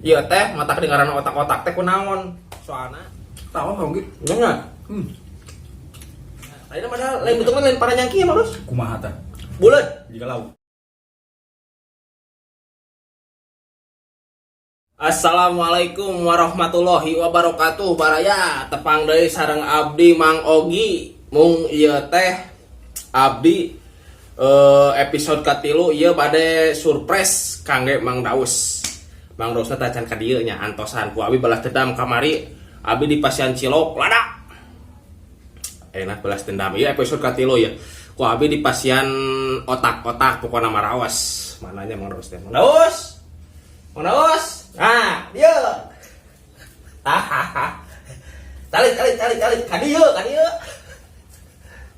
Ieu teh mata kedengaran otak-otak teh kunaon? Soalna Tahu kau gitu. nya. Lain padahal lain bentuknya lain paranyangki ya, Bos. Kumaha tah? Bulat. Jika lauk. Assalamualaikum warahmatullahi wabarakatuh, baraya. Tepang deui sareng abdi, Mang Ogi. Mung ieu teh abdi episode katilu ieu bade surprise kangge Mang Daus. Mang Daus teh tacan ka dieu nya, antosan ku abi balas dendam. Kamari abi di pasian cilok lada, enak balas dendam. Ieu episode katilu ya ku abi di pasian otak-otak, pokokna mah rawas. Mananya Mang Daus teh? Mang Daus, Mang Daus, nah dia. Hahaha, calik calik calik calik ka dieu, ka dieu,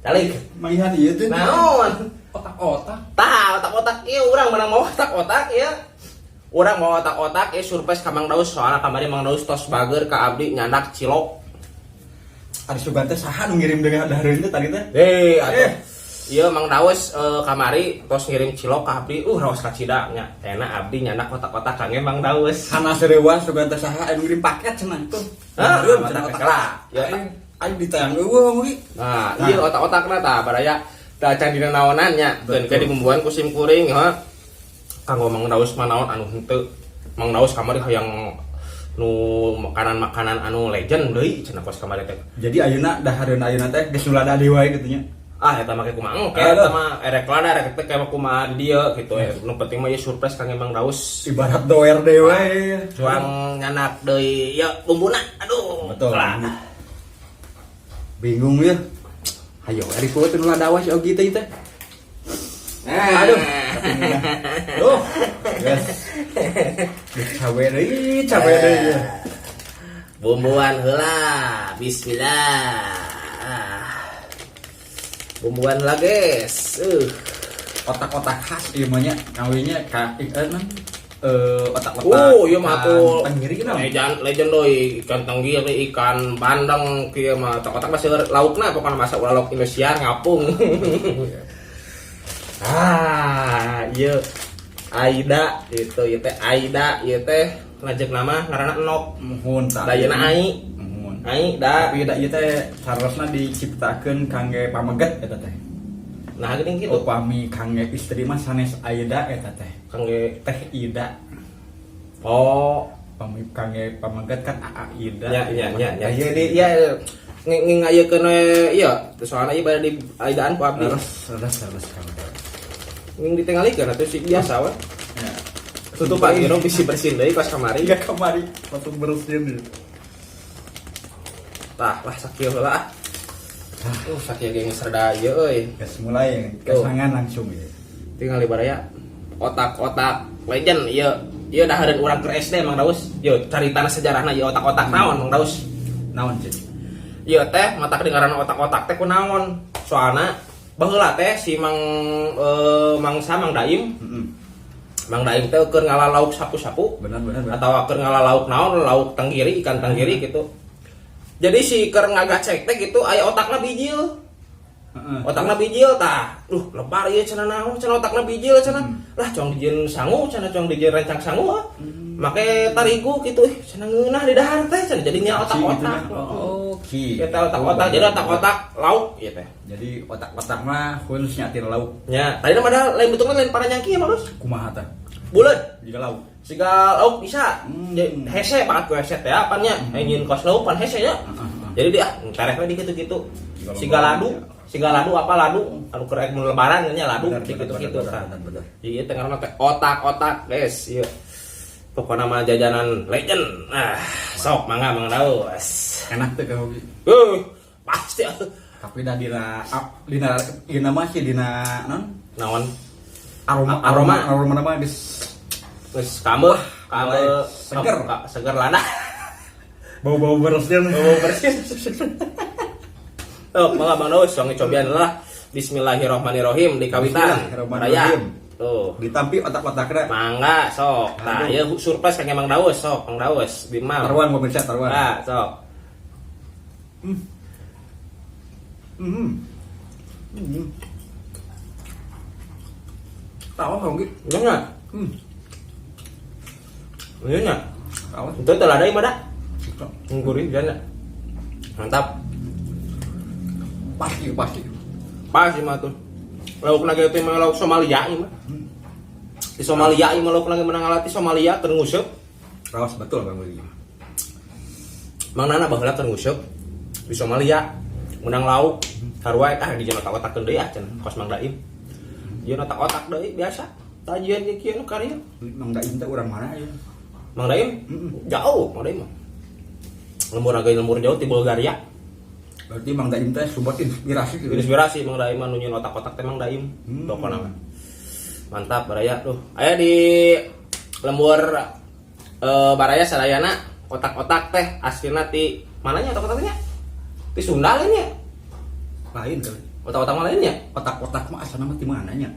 calik. Maihan ieu teh. Naon? Otak-otak. Tah, otak-otak ieu urang menang mau otak-otak ya. Urang mau otak-otak ieu surprise ka Mang Daus, soalna kamari Mang Daus tos bager ka abdi nyandak cilok. Ari sugan teh saha nu ngirim dengan dahareun teh tadi teh? Eh, atuh. Eh. Ieu Mang Daus kamari tos ngirim cilok ka abdi, raos kacida nya. Enak abdi nyandak otak-otak kangge Mang Daus. Hana serewa sugan teh saha anu ngirim paket cenah tuh. Ah, Dahareun otak cenah. Otak. Ya, aing ditayang eueuh Mang Ogi. Nah, Nah. iya otak-otakna tah baraya tah can dina naonan nya. Keun ke dibumbuan ku sim kuring ha. Kanggo Mang Daus mah naon anu henteu. Mang Daus kamari hayang nu makanan-makanan anu legend deui cenah kos kamari teh. Jadi ayeuna dahareun ayeuna teh geus nu lada deui wae kitu nya. Ah, eta mah kumaha engke, Aduh. eta mah erek lada erek teh kayak kumaha di dieu gitu ya. Nu penting mah ieu surprise kangge Mang Daus. Ibarat doer deui wae. Cuang nyanak deui ya bumbuna. Aduh. Betul. Lah. Bingung ya. Hayo, ari poe teh nu lada wae si Ogi teh teh. Nah. Aduh. Duh. Yes. Duh, cabe deui, cabe deui. Bumbuan heula. Bismillah. Bumbuan lah, guys. Otak-otak khas ieu mah nya, ngawinya ka ikan otak-otak. Oh, iya mah tuh. Tenggiri naon? Legend, legend doi, ikan tenggiri, ikan bandeng kieu mah otak-otak masih laukna pokokna masak ulah lauk Indonesia ngapung. Ah, iya. Aida itu ieu teh Aida, ieu teh lanceuk nama ngaranna Enok. Muhun tah. Da yeuna Ai. Muhun. Ai da. Tapi da ieu teh sarosna diciptakeun kangge pameget eta teh. Nah, geuning kitu. Upami kangge istri mah sanes Aida eta teh. Kangge Teh Ida. Oh, Pami kangge pameget kan AA Ida. Ya ya ya ya ya di ya ngayekeun we ieu soalna ieu bade di aidaan ku abdi. Leres, leres, leres kangge. Nging ditinggalikeun atuh sih biasa we. Ya. Tutupan minum bisi bersin deui pas kamari. Iya kamari langsung bersin. Tah, lah sakieu heula ah. Sakieu ge geus rada ieu euy. Geus mulai kesangan langsung ya. Tinggal di baraya otak-otak legend ieu. Ieu dahareun urang keur SD, Mang Daus. Yo caritana sejarahna ieu otak-otak naon, Mang Daus? Naon cek? Ieu teh mata kedengaran otak-otak teh kunaon? Soalna baheula teh si Mang Mangsa Mang Daim, Heeh. Mang Daim teh keur ngala lauk sapu-sapu Benar, benar, benar. atau keur ngala lauk naon, lauk tenggiri, ikan tenggiri gitu. Jadi si keur ngagacek teh gitu aya otakna bijil. Heeh. Otakna bijil tah. Duh, lebar ieu cenah, naon cenah otakna bijil cenah. Lah cong dijieun sangu cenah, cong dijieun rencang sangu ah. Make tarigu gitu, ih cenah ngeunah di dahar teh cenah, jadinya otak-otak. Oh, oke. Eta otak-otak, jadi otak-otak lauk ieu teh. Jadi otak-otak mah khususnya tina lauk. Nya, tadi mah padahal lain bentuknya lain paranyangki ya, Bos. Kumaha tah? Bulat. Jika lauk. Siga lauk bisa. Hmm. Hese banget ku hese teh apanya? Nyieun kos lauk pan hese nya. Heeh. Jadi dia tereh we di kitu-kitu. Siga Siga ladu, ya. Siga ladu apa ladu anu keur mun lebaran nya ladu Benar, kitu-kitu benar, tah. benar, benar. Ieu teh ngaranna teh otak-otak, guys, ieu. Pokokna mah jajanan legend. Ah, sok mangga Mang Daus. Enak teh ka Ogi? Pasti atuh. Tapi dah dina dina dina mah sih dina non Naon? Aroma. Aroma. Aroma nama geus Geus kambe, kambe. Mulai seger. Seger lana. Bau-bau bersih. Bau bersih. Tuh, mangga Bang Daus, sok cobian lah. Bismillahirrahmanirrahim di kawitan. Bismillahirrahmanirrahim. Tuh. Ditampi otak-otakna. Mangga sok. Tah, Aduh. ieu surprise kangge Mang Daus, sok Mang Daus, bimam. Taruhan pemirsa, taruhan. Nah, sok. Tahu kau gitu. Iya nya? Hmm. Iya nya? Rawas. Itu teh lada ieu mah da. Gurih pisan. Mantap. Pasti pasti. Pas ieu mah tuh. Lauk ge teh mah lauk Somalia ieu mah. Di Somalia ieu mah lauk ge menang alat di Somalia keur nguseup. Rawas betul Bang Willy. Mang Nana baheula keur nguseup di Somalia menang lauk sarua ah di jeung otak-otak deui ah cenah kos Mang Daim. Jeung otak-otak deui biasa. Tajian jeung kieu nu karya. Mang Daim teh urang mana ya? Mang Daim jauh Mang Daim mah. Lembur agak lembur jauh ti Bulgaria. Berarti Mang Daim teh sumber inspirasi gitu. Inspirasi Mang Daim mah nu nyieun otak-otak teh Mang Daim. Pokona mah. Mantap baraya tuh. Aya di lembur baraya sadayana otak-otak teh aslina ti mananya otak-otaknya? Ti Sunda lainnya. Lain kali. Otak-otak mah lainnya. Otak-otak mah asalna mah ti mana nya?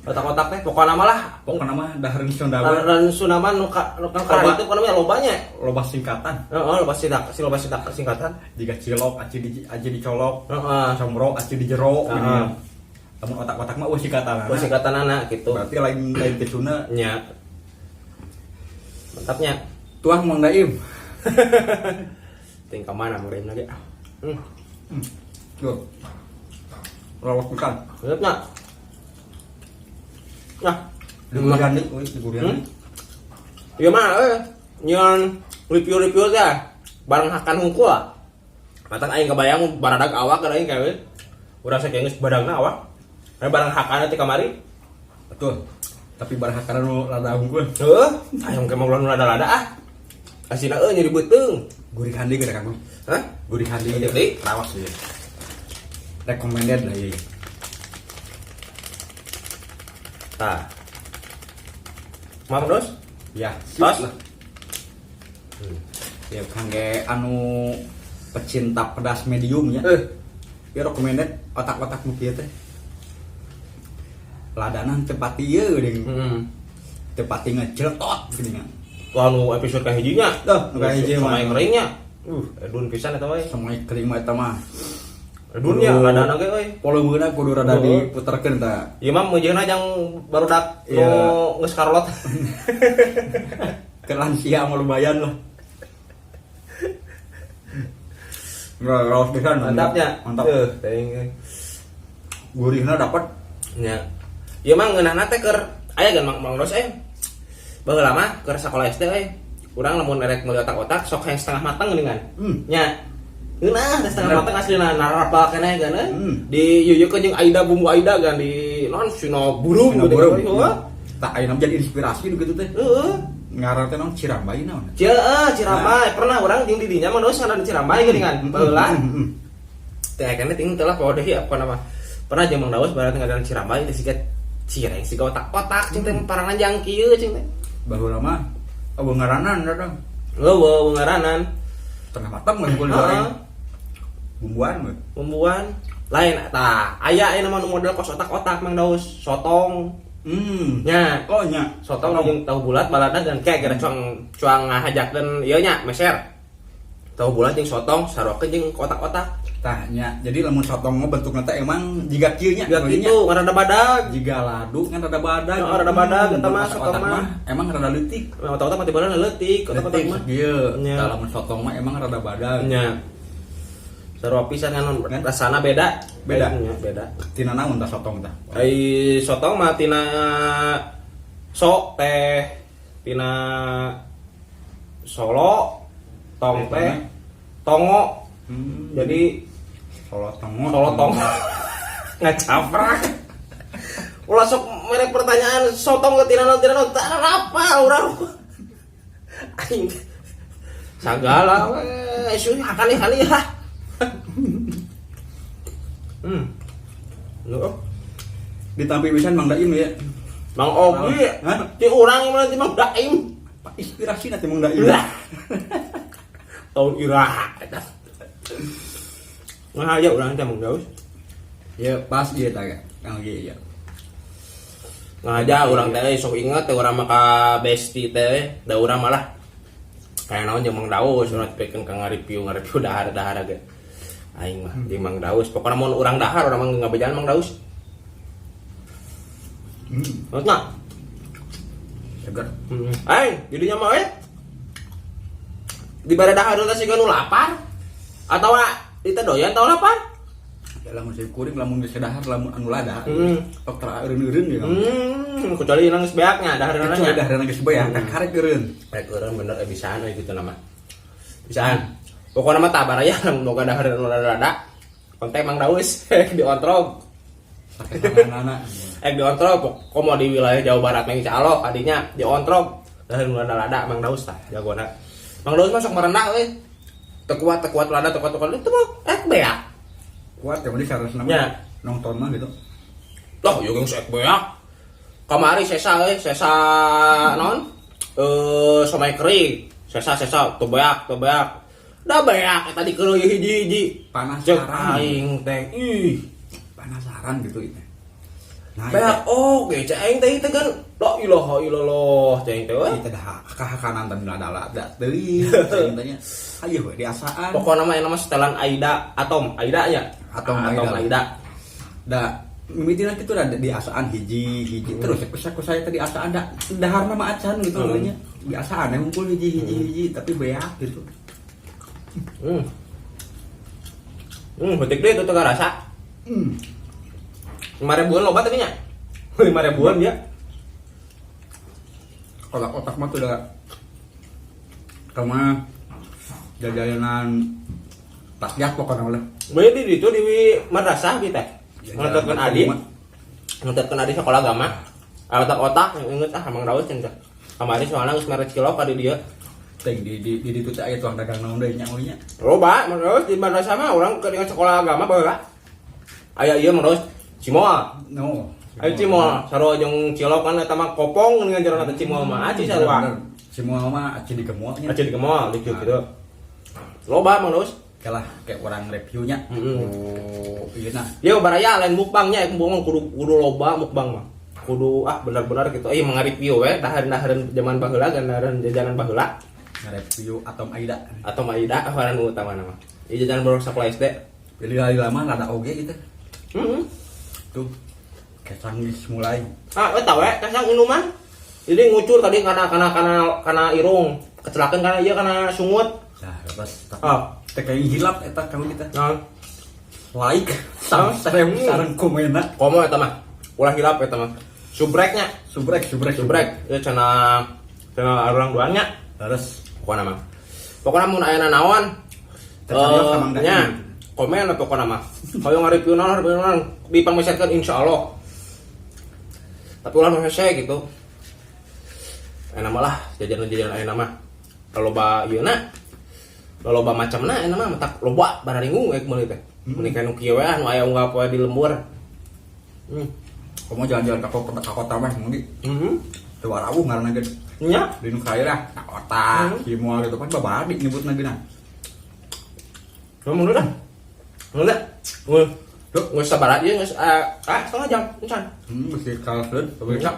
Otak-otak teh pokokna mah lah. Pokokna mah dahareun Sunda we. Dan Sunda mah nu ka nu ka Loba. itu pokokna mah lobanya. Loba singkatan. Heeh, loba singkat, loba singkat singkatan. Jika cilok aci di aci dicolok, Heeh. comro aci di jero Heeh. gitu. Lamun otak-otak mah eueuh singkatan. Oh, singkatanana gitu. Berarti lain lain ti Sunda. Nya. Mantapnya. Tuang Mang Daim. Ting ka mana Mang Daim lagi? Tuh. Rawas pisan. Mantapnya. Nah, Digurian deui, euy, digurian. Iya mah nyeun review-review teh bareng hakan hungkul. Matak aing kebayang baradag awak aing kayak urang saking geus badagna awak. Aya barang hakan teh kamari. Betul. Tapi barang hakan nu lada unggul. Heuh, hayang ke mah ulah nu lada-lada ah. Asina euy nyeri beuteung. Gurih handi geura Kang. Hah? Gurih handi. Gurih handi? Rawas ieu. Recommended lah ieu. Tah. Mau terus? Ya, Tos? lah. Ya kangge anu pecinta pedas medium ya. Ya recommended otak-otak nu kieu teh. Ladana teu pati ieu deung. Teu pati ngeceletot geuningan. Wah nu episode kahijinya. Tuh, nu kahiji mah. Sama keringnya. Edun pisan eta we. Semai kering mah eta mah. Edun nya ladana ge euy. Volumena kudu rada Heeh. diputerkeun tah. Ieu mah meujeuhna jang barudak nu Iya. geus karolot. Ke lansia mah lumayan lah. Nggak, rawas pisan. Mantapnya. Mantap. Teuing euy. Gurihna dapat. Nya. Ieu mah ngeunahna teh keur aya gan Mang Mang Dos eh. Baheula mah keur sakola SD euy. Urang lamun erek meuli otak-otak sok hayang setengah mateng geuningan. Nya. Ngeunah teh setengah Bener. mateng aslina narapal keneh gan euy. Di yuyukeun jeung Aida bumbu Aida gan di non sino burung Sino gitu burung. kan. Heuh. Tak ayeuna jadi inspirasi nu kitu teh. Heeh. Ngaran teh naon Cirambay naon? Cirambay. Pernah urang jeung di dinya mah Dos ngaran Cirambay geuningan. Baheula. Teh kene ting teh lah poho deui apa nama. Pernah jeung Mang Daus bareng ngaran Cirambay teh siga cireng siga otak-otak cing teh parangan kieu cing teh. Baheula mah eueuh ngaranan datang. Leuweung ngaranan. Setengah matang mah unggul digoreng. Bumbuan we. Bumbuan. Lain tah, aya ayeuna mah nu model kos otak-otak Mang Daus, sotong. Nya. Oh nya. Sotong jeung tahu bulat balada dan kayak gara cuang cuang ngahajakkeun ieu nya meser. Tahu bulat jeung sotong sarokeun jeung otak-otak. Tah nya. Jadi lamun sotong mah bentukna teh emang jiga kieu nya. Jiga kitu rada badag. Jiga ladu kan rada badag. Heeh, rada badag eta mah Otak-otak sotong mah. Emang rada leutik. Nah, otak-otak mah tiba-tiba leutik, otak-otak Leutik mah. sakieu. Nya. Tah lamun sotong mah emang rada badag. Nya. Sarua pisan kan Kan? rasana beda. Beda. Nya, beda. Tina naon tah sotong tah? Ai sotong mah tina sok teh tina Solo tong teh tongo. Jadi Solo tongo. Solo tongo. Ngacaprak. Ulah sok merek pertanyaan sotong ke tina naon tina naon tak apa urang. Aing sagala we suy hakali kali ya. Lu Ditampi pisan Mang Daim ya. Mang Ogi. Hah? Ti urang mah ti Mang Daim. Inspirasi nanti Mang Daim. Lah. Tahun iraha eta. Nah, ya urang teh Mang Daus. Ya pas ieu tah Kang Ogi ya. Ngaja urang teh sok inget teh urang mah ka besti teh, da urang malah kayak naon jeung Mang Daus urang teh ka ngareview dahar-dahar ge. Aing mah jeung Mang Daus, pokona mun urang dahar urang mah ngabejaan Mang Daus. Maksudna? Seger. Aing, jadinya mah eh. Di bare dahar teh siga nu lapar. Atawa itu doyan tau lapar? Ya lamun saya kuring lamun geus dahar lamun anu lada. Tok tara eureun-eureun ya. Kecuali yang geus beaknya dahareunana Kecuali nya. dahareunna geus beak, karek eureun. Rek eureun bener bisaan we gitu nama. Bisaan. Pokokna mah tah baraya lamun boga dahareun anu lada. Kontak Mang Daus diontrog. Sakesanana. Diontrog komo di wilayah Jawa Barat mah insyaallah kadinya diontrog dahareun anu lada Mang Daus tah jagona. Mang Daus mah sok merendah euy. Teu kuat, teu kuat lada, teu kuat, teu kuat itu mah beak. Kuat ya mending seharusnya Ya. nonton mah gitu. Loh, yo geus beak. Kamari sesa euy, sesa naon? Somai kering. Sesa sesa teu beak, teu beak. Da beak eta dikeureuy hiji-hiji. Cek Penasaran. aing teh. Ih, Penasaran gitu itu. Nah, beak oke, cek aing teh teh kan la ilaha illallah cek aing teh we. Kita dah kahakanan tadi lada lada teuing cing tanya. Ayo we diasaan. Pokokna mah mah setelan Aida Atom, Aida nya. Atom Atom Aida. Aida. Da mimitina kitu da diasaan hiji hiji terus ku saya tadi asaan da daharna mah acan gitu nya. Diasaan we ngumpul hiji hiji hiji tapi beak gitu. Betik deh itu teu rasa. 5 ribuan loba tadi nya. 5 ribuan ya. Otak-otak mah tuh udah sama jajanan takjak pokoknya lah. Boleh di itu di madrasah kita. Jajanan Nontonkeun adi. lima. Nontonkeun adi sekolah agama. Otak-otak yang inget ah Mang Daus cenah. Kamari soalnya geus mere cilok ka di dieu. Teng di ditu teh aya tukang dagang naon deui nya euy nya. Loba Mang Daus di madrasah mah urang ke dengan sekolah agama baheula. Aya ieu Mang Daus cimol. No. Ayo cimol, sarua jeung cilok kan eta mah kopong dengan jerona teh cimol mah aci sarua. Bener. Cimol mah aci digemol nya. Aci digemol dikit gitu. Loba Mang Daus. Oke lah, kayak orang reviewnya. Oh, iya nah. Yo baraya lain mukbangnya, mukbang kudu kudu loba mukbang mah. Kudu ah benar-benar gitu. Eh ngareview we dahareun-dahareun zaman baheula dahareun jajanan baheula Nge-review Atom Aida. Atau Aida ngaran utama nama. Ieu jajanan baru sekolah SD. Pilih lali lama rada oge gitu. Heeh. Tuh. Kesang geus mulai. Ah, eta we kesang minuman. Jadi ngucur tadi kana irung, kecelakaan kana ieu kana sungut. Nah, bebas. Ah. Teh kayak hilap eta kalau kita. Nah, Like, subscribe, sareng komenna. Komo eta mah. Ulah hilap eta mah. Subreknya, Subrek, subrek, subrek. Ieu cenah cenah urang duannya. Terus Pokokna mah. Pokokna mun aya naon Tercarios ka Mang Daeng. Nya, komen lah pokokna mah. Hoyong ngareview naon, review naon dipangmeserkeun insyaallah. Tapi ulah nu hese gitu. Enak mah lah jajanan-jajanan ayeuna mah. Loba ieu na. Loba macamna ayeuna mah matak loba bararingung we meuli teh. Meuni ka nu kieu we ah nu aya unggal poe di lembur. Komo jalan-jalan ke kota mah mun di teu warawuh ngaranna ge. Nya. Di nu kaya lah, ka kota, cimol gitu kan babadi nyebutna geuna. Kamu mundur dah. Mundur dah. Mun. Duh, geus sabar aja geus setengah jam encan. Mesti kalahkeun pemirsa.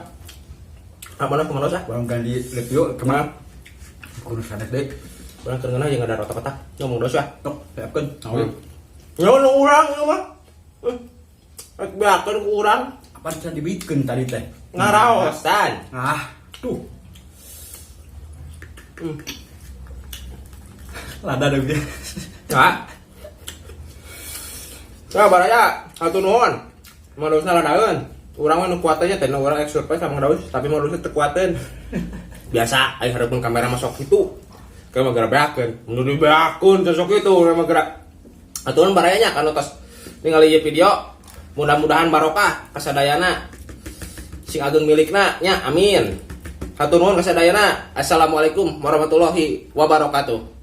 Ah, mana kemana sah? Urang ganti review kemana? Kudu sanes deui. Urang keur ngeunah jeung ada otak-otak. Ngomong dos ya. Tok, siapkeun. Naon? Ya nu urang ieu mah. Rek beakeun ku urang Apa bisa dibikin tadi teh? Ngaraosan. Ah, tuh. Lada dong dia. Nah. Ya baraya, hatur nuhun. Modusna ladaeun. Urang mah nu kuat aja teh nu urang ek surprise sama Daus, tapi modusna teu kuateun. Biasa aing hareupeun kamera masuk kitu. Kayak mah geura beakeun. Nu dibeakeun sosok itu urang mah geura. Aturan baraya nya kanu tos ningali ieu video. Mudah-mudahan barokah kasadayana. Sing ageung milikna nya, amin. Hatur nuhun kasadayana. Assalamualaikum warahmatullahi wabarakatuh.